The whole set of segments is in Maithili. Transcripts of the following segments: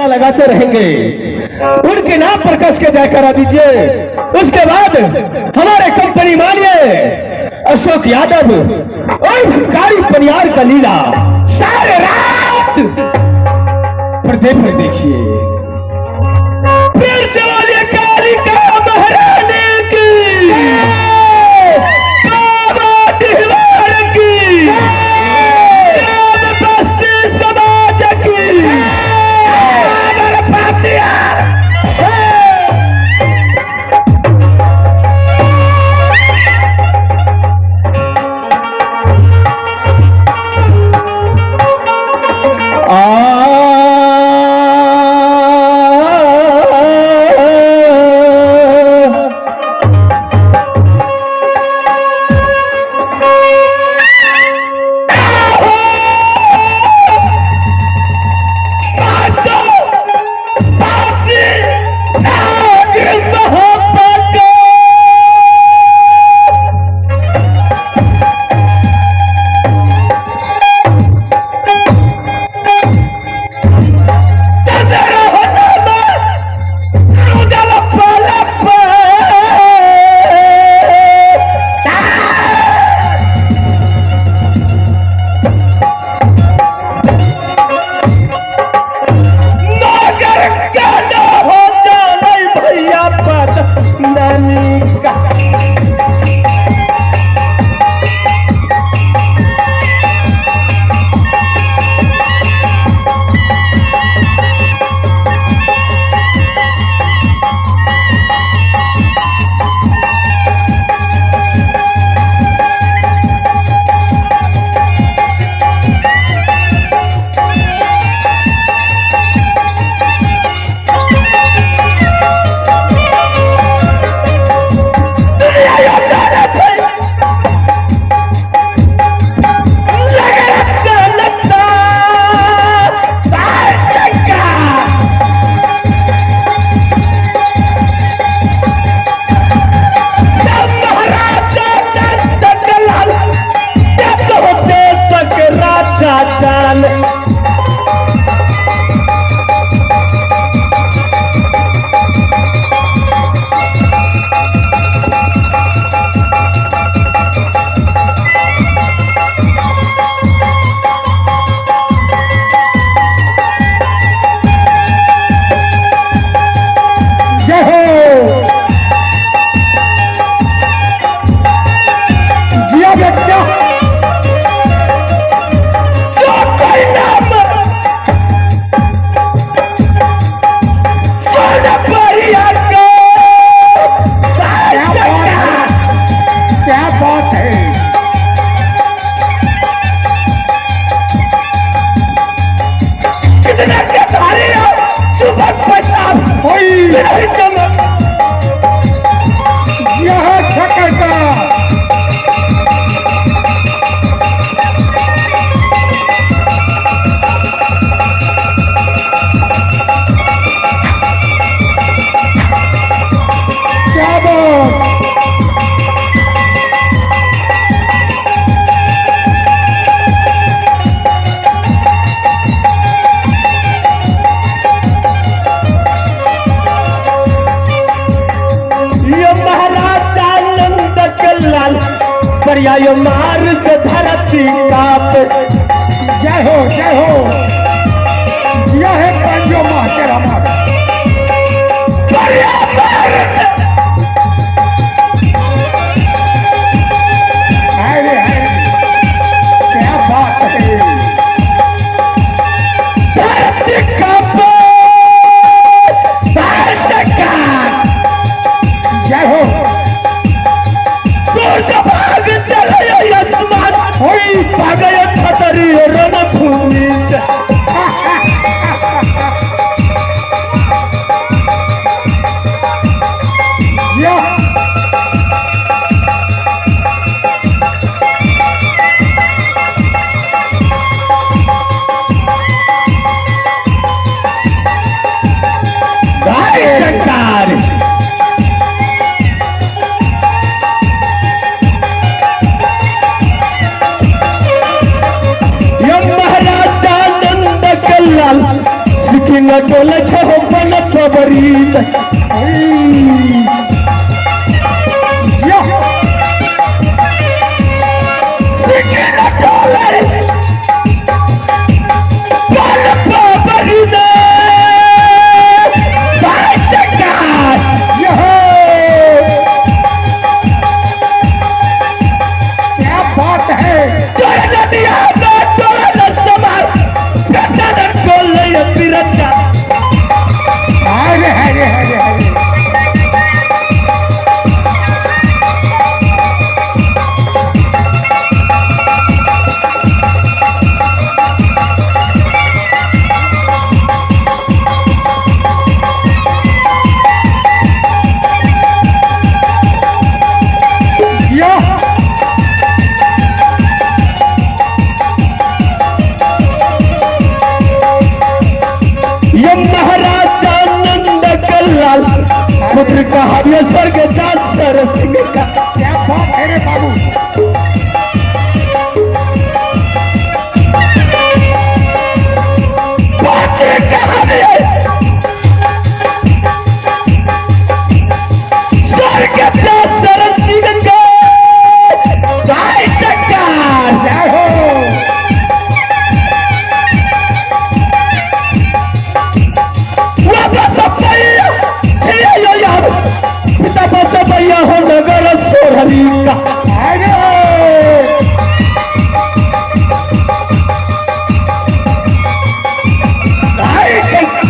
लगाते रहेंगे। उनके नाम पर कस के जयकारा दीजिए। उसके बाद हमारे कंपनी मानिए अशोक यादव और कारी परियार का लीला सारे रात पर्दे पर देखिए। फिर से बोलिए काली का महारानी की, बाबा डिहवार की, राम बस्ती समाज की। जय हो। जिया बेटा जो कोई नाम सुन परिया को क्या बात है, क्या बात है। कितने के धारे हो सुबह प्रताप होई नहीं कम यह छकर का क्या बात। ये महाराजा नंद कल्याण पर्याय मार्ग धरती काप। जय हो, जय हो। यह है पंजो मास्टर हमारा। पर्याय मार्ग हाय रे, हाय रे, क्या बात है। धरती काप जय हो। सूरज भाग चले आसमान होई पागल खतरी रणभूमि। यह भाई सरकार ये महाराजा नंद कल्याण सिख सिंह डोले छे हो पन पबरी। या सिंह डोले पन पबरी ने भाई यह क्या बात है। तोरे नदिया में तोरे नसमार कटन डोले पिरचा। अरे अरे अरे अरे या ये महाराजा नंद कल्लाल पुत्र कहा ये स्वर्ग जासर सिंह का। क्या बात है रे बाबू। पुत्र कहा ये स्वर्ग जासर सिंह का भाई सरकार। जय हो। पिता बसवैया हो नगर सोहरी का। अरे भाई सरकार।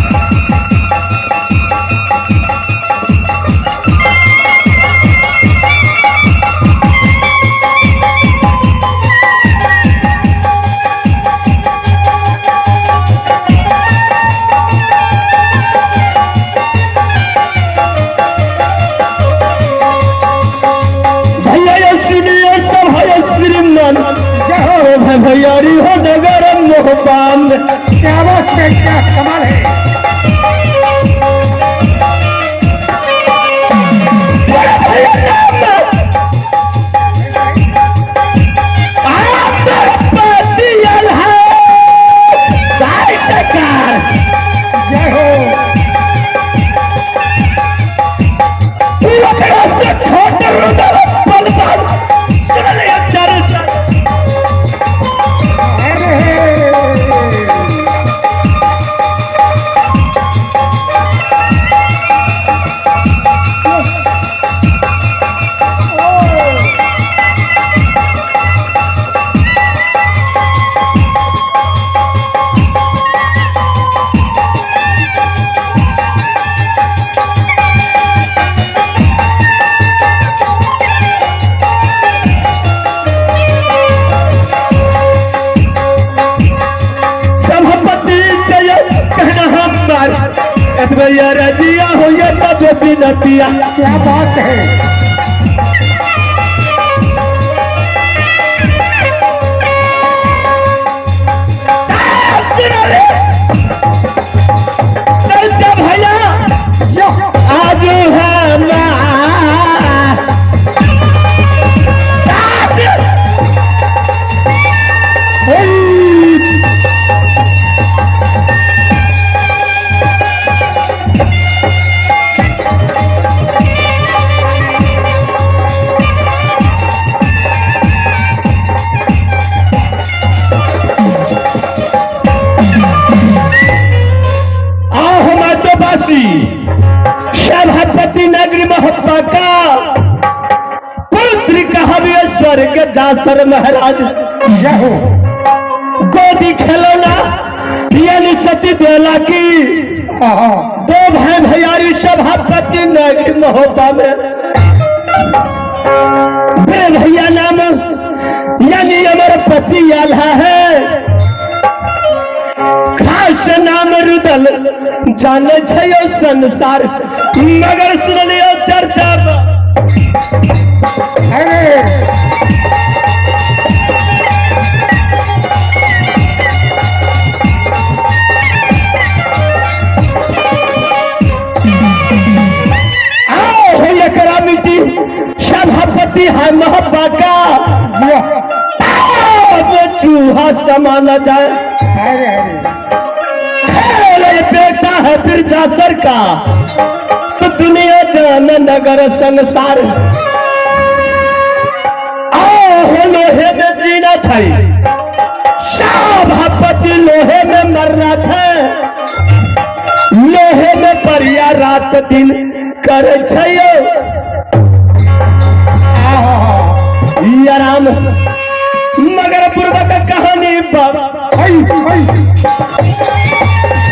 भैया ये सुनिए सब है श्रीमान जय हो। भाई भैयारी हो नगर मोहबान। क्या बात है, क्या कमाल है। बड़ा भैया नाम आप है भाई सरकार। जय हो। पूरा से छोटे रुदल बलवान सुन ले चर्चा। अरे सभापति जय कहना हमार एतबे रजिया हो ये तब बिनतिया। क्या बात है। चर्चा भैया या आज आहो सभापति नगरी मोहब्बा का पुत्र कहावी स्वर्ग जासर महाराज। जय हो। गोदी खेलौना यानी सती देला की आहा दो भाई भैयारी सभापति नगरी मोहब्बा में बे भैया नाम यानी अमर पति आल्हा है खास नाम रुदल जाने छो संसार मगर सुन लियो चर्चा। अरे आओ हो एकरा मिट्टी सभापति है मोहब्बा का या अब चूहा समा न जाए। अरे अरे अरे बेटा है बिरजासर का, तो दुनिया जान नगर संसार। आओ लोहे में जीना था, सभापति लोहे में मरना था, लोहे में परिया रात दिन करे छयो राम। मगर पूर्वक कहानी बाबा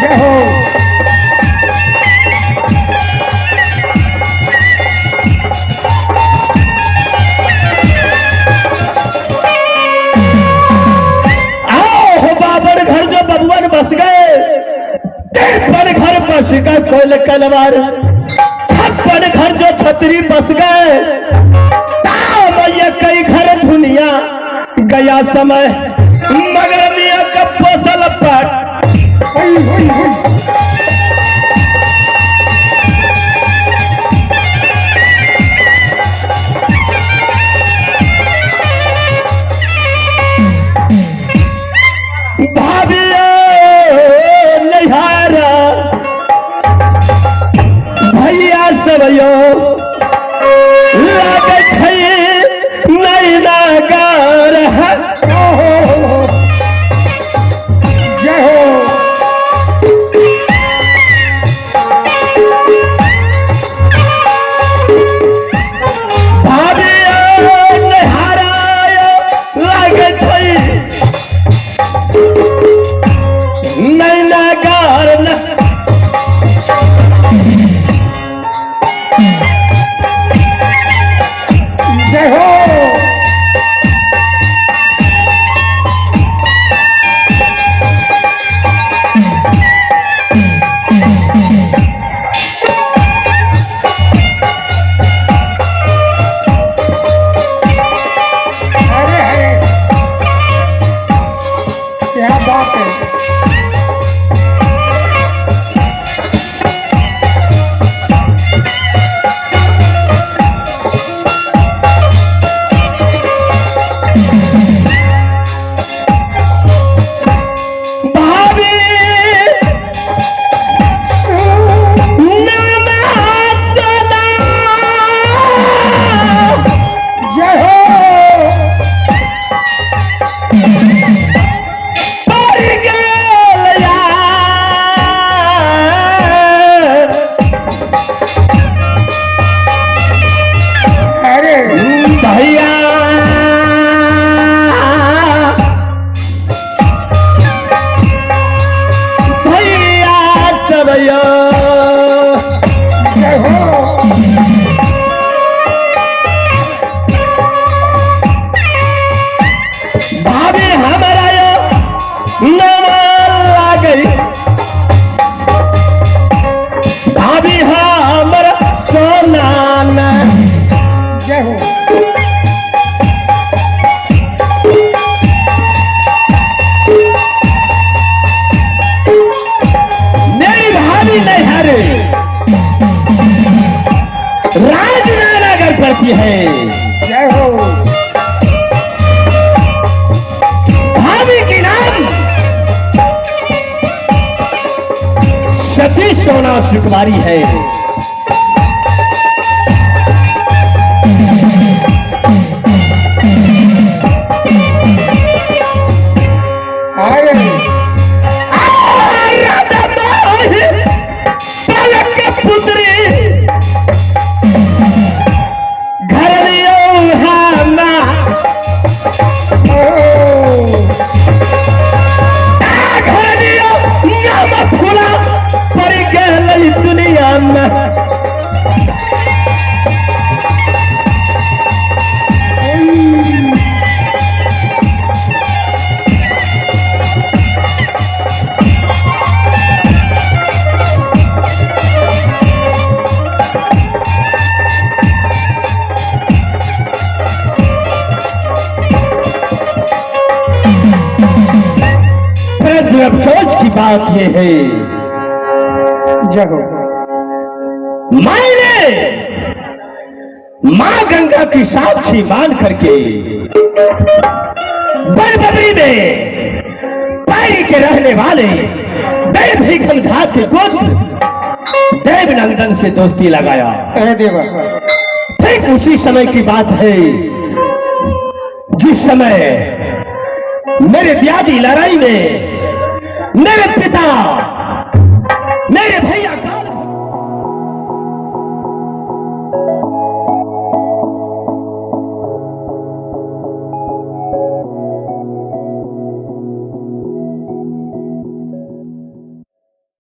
जय हो। आओ हो बाबर घर जो बबुअन बस गए, 53 घर बस गए कोल कलवार, 56 घर जो छतरी बस गए, ताम कई घर दुनिया गया समय, मगर मियाँ का फसल पर। भाभी नैहारा भैया सब यो लागे छै नैनागर। जय हो। भाभी नैहारा लागे छै नैनागर। जय हो। अरे अरे क्या बात है। भाभी नाना सोना जय हो। पड़ गेल यार। अरे भैया भैया सब यो जय हो। भाभी हमारा यो नवा लागई, भाभी हमर सोना न। जय हो। मेरी भाभी नैहर राजनानगर पड़ती है। जय हो। भाभी की नाम सती सोना सुकुमारी है। अरे पलक पुत्री घर लियो हमा, ओ घर लियो नाम खुला पड़ गेल दुनिया में। प्रश्न अफसोस की बात यह है, जय हो। मैंने मां गंगा की साक्षी मान करके बरबरी में पैरी के रहने वाले देव भीखम झा के पुत्र देवनंदन से दोस्ती लगाया। अरे देवा। ठीक उसी समय की बात है जिस समय मेरे ब्यादी लड़ाई में मेरे पिता